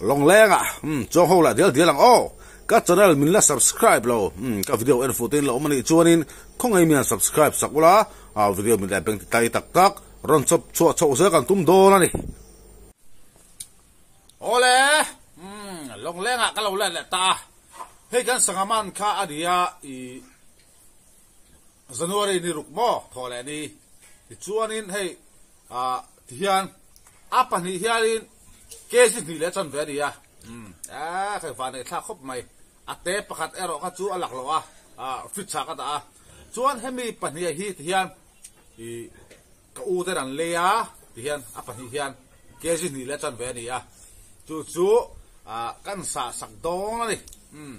Lawngleng ah umm chuang ho lah dial dial ang aw. Ka channel min la subscribe lo umm ka video en fuh te in la awm anih chuanin khawngaih mian subscribe sak ula ah video min leh beng ti tai tak tak rawn chawp chhuah chhoh zel kan tum dawn a ni. Awle umm Lawngleng ah ka lo let leh ta a hei kan sangha man kha a nia ih January ni ruk maw thawh leh ni tichuanin hei ah tihian a pahnih hianin kg hnih leh chanve a ni a umm eeh hei van neih thlak khawp mai a te pakhat erawh kha chu a lak loh a ah fridge ah ka dah a chuan hemi pahnih hi tihian ih ka u ten an lei a tihian a pahnih hian kg hnih leh chanve a ni a chu chu ah kan sah sak dawn a ni umm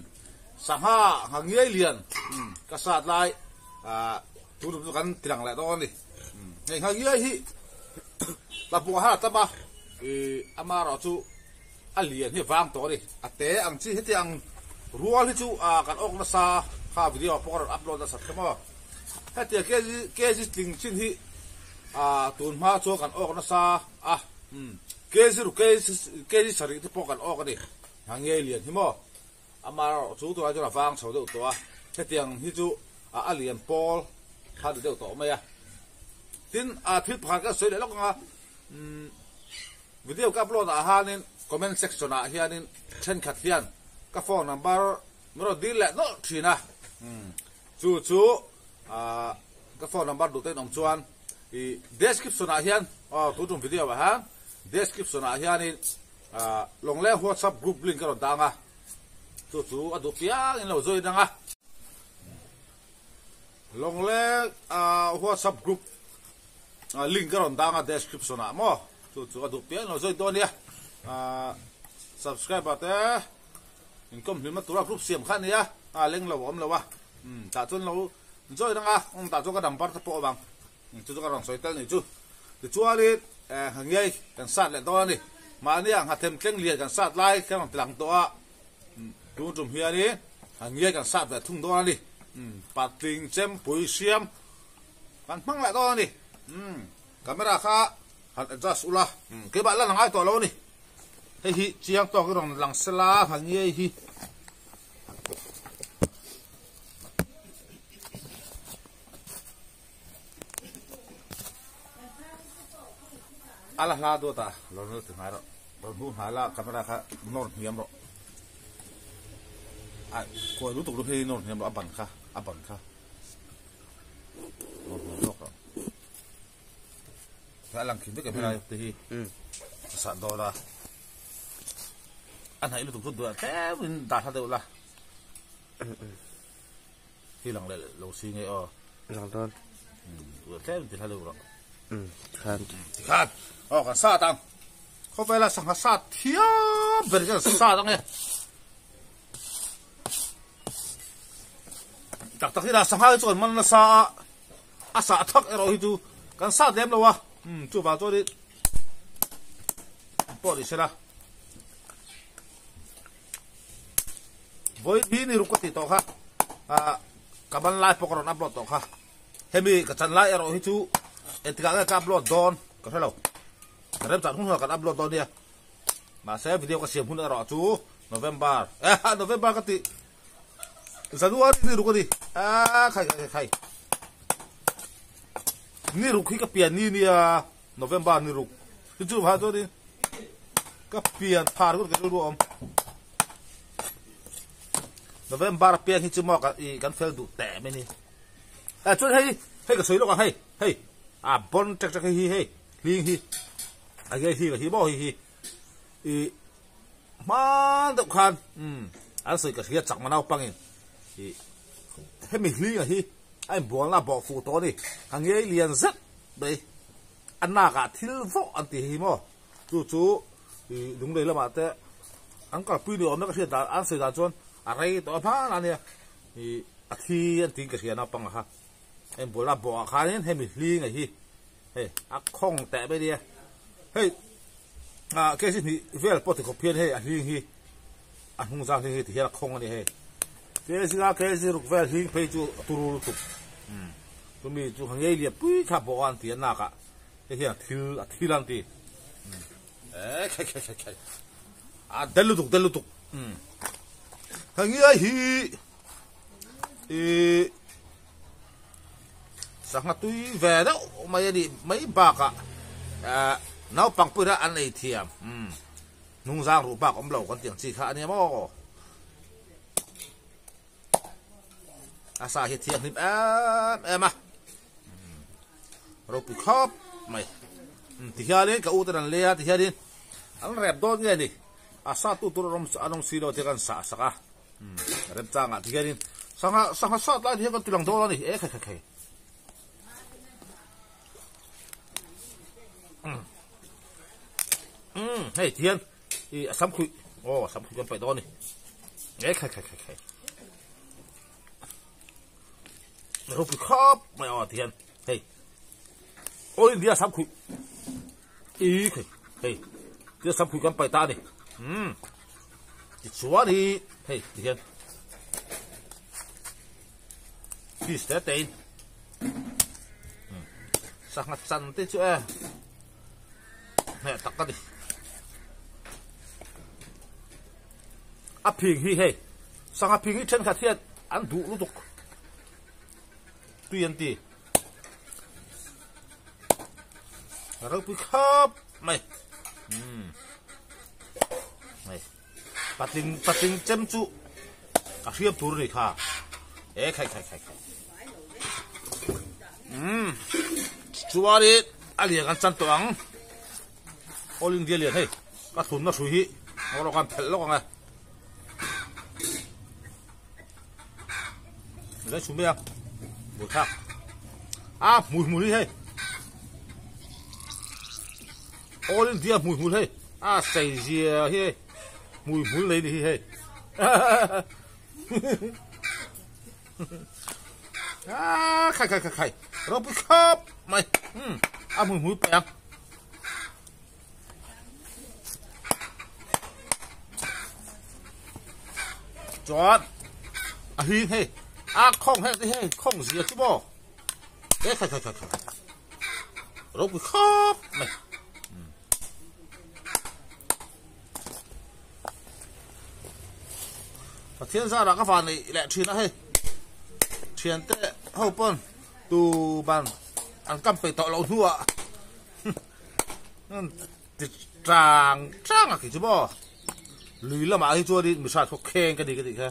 sangha ngha ngiai lian umm ka sat lai ah chu chu kan ti lang leh dawn a ni umm hei ngha ngiai hi tlabuah han a tam a ih amaherawh chu a lian hi vang tawh a ni a te ang chi heti ang rual hi chu ah kan awk nasa kha video ah pawh ka rawn upload nasat kha maw hetiang kg kg tling chin hi ah tun hma chuan kan awk nasa a umm kg ru kg sarih te pawh kan awk a ni ngha ngei lian hi maw amaherawh chu tunah chuan a vang chho deuh tawh a hetiang hi chu a lian pawl kha ni deuh tawh mai a tin ah thil pakhat kan sawi leh lawk ang a umm. Video ka upload ah hianin comment section ah hianin thenkhat hian ka phone number min rawn dil leh nawlh thin a, chu chu ka phone number duh te in awm chuan ih description ah hian aw tun tum video ah hian description ah hianin Lawngleng WhatsApp group link ka rawn dang a, chu chu a duh piang in lo join ang a. Lawngleng WhatsApp group Link a rawn dang a description ah maw chu chu a duh piang lo zawih dawn nia subscriber te inkawm hlim na tura group siam kha ania a leng lo a awm lo a tah chuan lo join anga tah chuan ka number te pawh a awm ang chu chu ka rawn sawi tel ni chu tichuanin ngei kan sat leh dawn a ni mahnia nghathem tleng lian kan sat lai kan rawn ti lang tawh a tun tum hianin ngei kan sat ve thung dawn a ni patling chempui siam Kan hmang leh dawn a ni. Umm camera kha han adjust ula. Umm keimah lan a ngai tawh lo a ni. Hei hi chiang tawk i rawn lang sela han ngei hi. A la hla duat a, lo nul ti hnai rawh. Rawn hmuh hnai la camera kha nawr hniam rawh. Ai kuai lutuk lu hei nawr hniam rawh a ban kha a ban kha. A lang khin vek em helai te hi a sah dawn a a hnaih lutuk chu duah tlem in dah hla deuh la hi lang leh lo si nge aw lang dawn duah tlem ti hla deuh rawh khan khan aw kan sat ang khawvela sangha sat thiam ber hian sat ang e. Tak tak hi dah sangha hi chu kan man nasa a, a sah thak erawh hi chu kan sat lem lo a, umm chuvang chuanin pawh ni sela. Vawi hi ni ruk ka tih tawh kha, ah ka ban lai pawh ka rawn upload tawh kha, hemi ka chan lai erawh hi chu engtikah nge ka upload dawn ka hre lo, ka remchah hun hunah kan upload dawn nia. Mahse video ka siam hun erawh chu November eh November ka tih January ni ruk a ni ah khai khai khai ni ruk hi ka pian ni nia November ni ruk chu chu va chuan in ka pian phar ka rilru awm November pian hi chu maw ka i kan fel duh teh mai ni eh chuan hei hei ka sawi lawk ang hei hei a bon tek tek hei hi hei hling hi a nge hi ka hi maw hei hi i hman deuh khan umm an sawi ka hria chakma naupangin i hemi hlinga hi a inbualna a bawh fuh tawh a ni a ngei lian zet mai a nakah thil vawh an ti hi maw chu chu i lunglei lamah te an kalpui ni awmna ka hriat dan an sawi dan chuan a rei tawh a hman a nia i a thi an tiin ka hria naupanga kha a inbualna a bawhah khanin hemi hlinga hi hei a khawng teh mai nia hei ah kg hnih vel pawh ti khawp hian hei a hling hi a hnung zang hling hi ti hian a khawng a ni hei kg nga kg ruk vel hling phei chu a turu lutuk umm chumi chu ha ngei lian pui kha bawh a an ti a nak ah hei hian a thil a thil an ti umm eh khai khai khai khai. A del lutuk del lutuk. Um. Hangia hi i sangha tui ve deuh mai a nih mai bakah eh naupang pawhin an ei thiam. Um. Hnungzang ruh bak awm lo kan tih ang chi kha a nia maw? A sa hi a thianghlim em em a. Ropui khawp mai. Tihianin ka u ten an lei a tihianin an rep dawn nge ni. A sa tu tur an awm si lo te kan sah sak a. Remchangah tihianin sangha sangha sat lai te hian kan ti lang dawn a ni. E khai khai khai. Umm hei tihian i a sam khuih aw a sam khuih kan paih dawn a ni e khai khai khai khai ropui khawp mai aw tihian hei all India sam khuih i khai hei tia sam khuih kan paih ta a ni umm tichuan hi hei tihian piece te te in sangha chan te chu e Hmeh tak a ni. A phing hi hei sangha phing hi thenkhat hian an duh lutuk tui an ti. Ropui khawp mai. Umm. Hei patling patling chem chu a hriam tur a ni kha. E khai khai khai khai. Umm chuanin a lian kan chan tawh ang All India lian hei ka thunna hrui hi erawh khan phelh lawk ang e zai chhum mai a buaithlak a hmui hmul hi hei All India hmui hmul hei a sei zia hi hei hmui hmul nei ni hi hei Ah, khai khai khai khai. Ropui khawp mai. Hmm, a hmui hmui paih ang. Chuan a hing hei. A khawng hei te hei khawng zia chu maw. E khai khai khai khai. Ropui khawp mai. Pathian zarah ka van neih leh thin a hei thiante ho pawn tu ban an kam peih tawh loh hnuah ti tang tang a kih chu maw lui lamah hi chuanin mi hrat khaw kheng ka ni ka tih kha.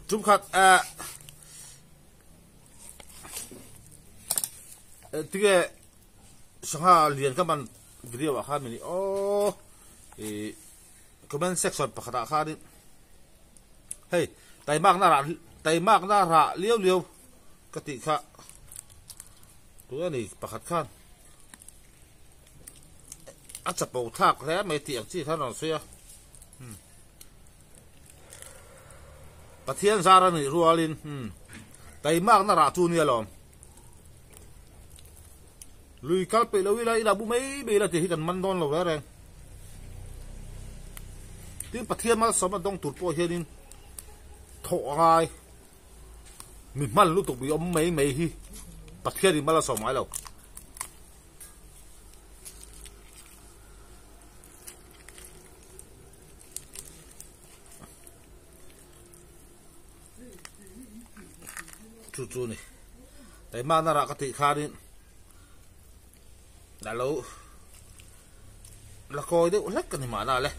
Tumkhat eh tige sangha lian ka man video ah khan mini aw ih comment section pakhat ah khanin hei taimak na rah taimak na rah liau liau ka tih kha tuna ni pakhat khan. A chapo thlak hle mai tih ang chi khan rawn sawi a. Hmm. Pathian zar a nih rualin hmm. Taimakna rah chu nia lawm. Lui kal peih lo ila ila bu mai mai ila tih hi kan man dawn lo reng reng. Tin Pathian malsawmna dawng tur pawh hianin thawh a ngai. Mi hman lutuk mi awm mai mai hi Pathianin mal a sawm ngai lo. Chu chu ni keimahna rah ka tih khanin a lo la kawi deuh hlek a ni mahna le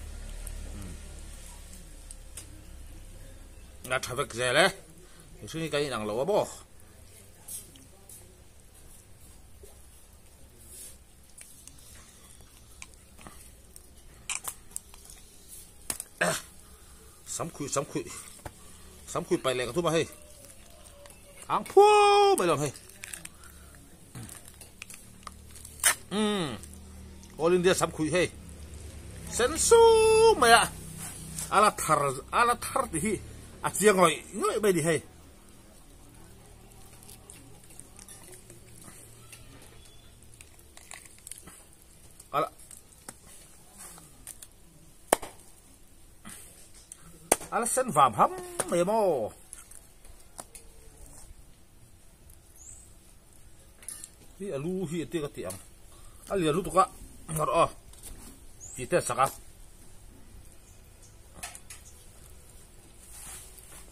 a tha vek zel e mihring hi kan inang lo a maw. Sam khuih sam khuih sam khuih paih leh ka thum a hei ang phuau mai lo hei um all india sam khuih hei sen su mai a ala thar ala thar tih hi a chiang ngawih ngawih mai ni hei. Ala. A la sen vam ham mai maw? Hi a lu hi ati ka ti ang. A lian lutuk a, ngar aw. Ti te sak a.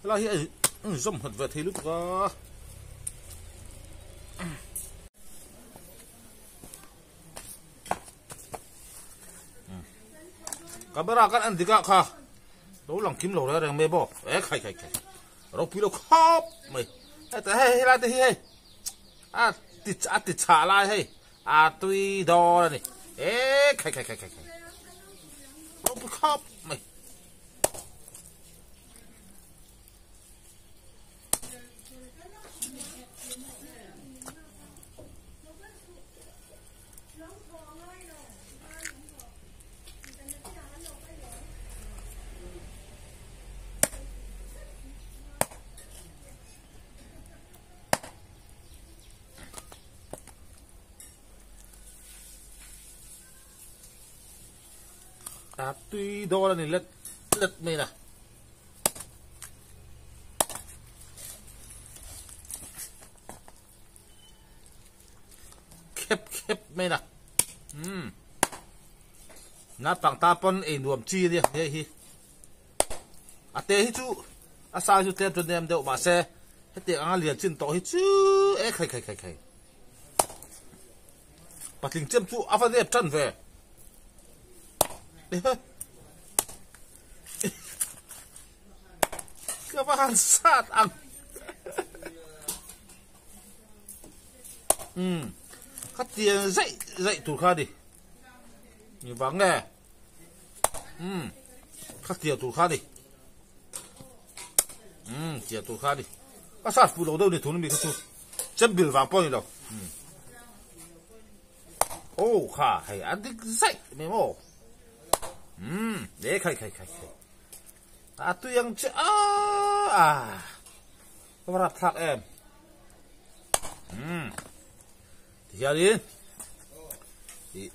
Helai hi a inzawm nghet ve thei lutuk a. Camera kan en dik ah kha lo lang kim lo reng reng mai bawk e khai khai khai ropui lo khawp mai heta hei helai te hi hei a ti a ti chhah lai hei a tui dawn a ni e khai khai khai khai khai ropui khawp mai. A tui dawn a ni let let mai na. Khep khep mai na. Umm. Naupang ta pawn ei nuam chi a nia hei hi. A te hi chu a size chu tlem chu nem deuh mahse hetiang anga lian chin tawh hi chu e khai khai khai khai. Patling chem chu a va nep tan ve. Ka va han sat ang. Umm kha tiang zaih zaih tur kha ni. Ni vang nge. Umm kha tiang tur kha ni. Umm tiang tur kha ni. Ka sat fuh lo deuh ni thun mi kha chu. Chem bil vang pawh ni lo. Umm. Oh kha hei a dik zaih mai maw. Umm e khai khai khai khai. A tui ang che a a ka va rapthlak em. Umm tihianin ih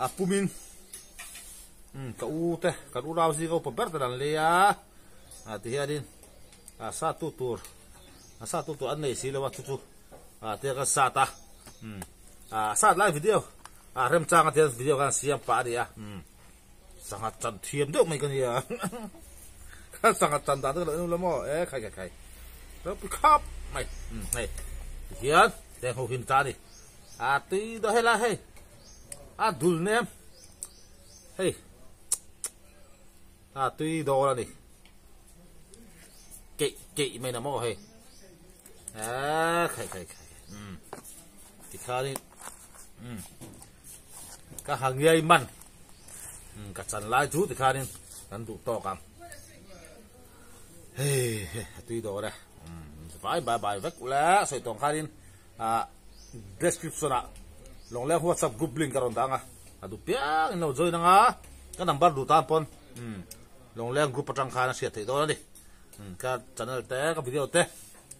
a pumin umm ka u te kan unau zinga upa ber ten an lei a a tihianin a sa tu tur a sa tu tur an nei si lo a chu chu a tia kan sat a umm a sat lai video a remchang a tian video khan siam pah a ni a umm. Sangha chan thiam deuh mai ka nia. Kha sangha chan dan te ka lo en ula maw? E khai khai khai. Ropui khap mai. Um hei. Tihian heng ho hin ta ni. A tui daw hela hei. A dul nem. Hei. A tui daw la ni. Keih keih mai na maw hei. E khai khai khai. Um. Tikhanin um. Ka ha ngiai man ka chan lai chu tikhanin kan duh tawk ang. Hei he a tui dawr e. Vai bai bai vek ula sawi tawng khanin ah description ah Lawngleng WhatsApp group link ka rawn dah ang a. A duh piang in lo join ang a. Ka number duh tan pawn Lawngleng group atang khan a hriat theih dawn a ni. Ka channel te ka video te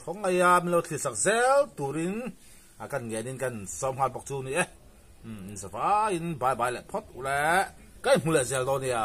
thawng ngaia min lo thlir sak zel turin A kan ngenin kan sawm nghal bawk chu ni e. Umm in zavaiin bye bye leh phawt ule. Ka inhmu leh zel dawn nia.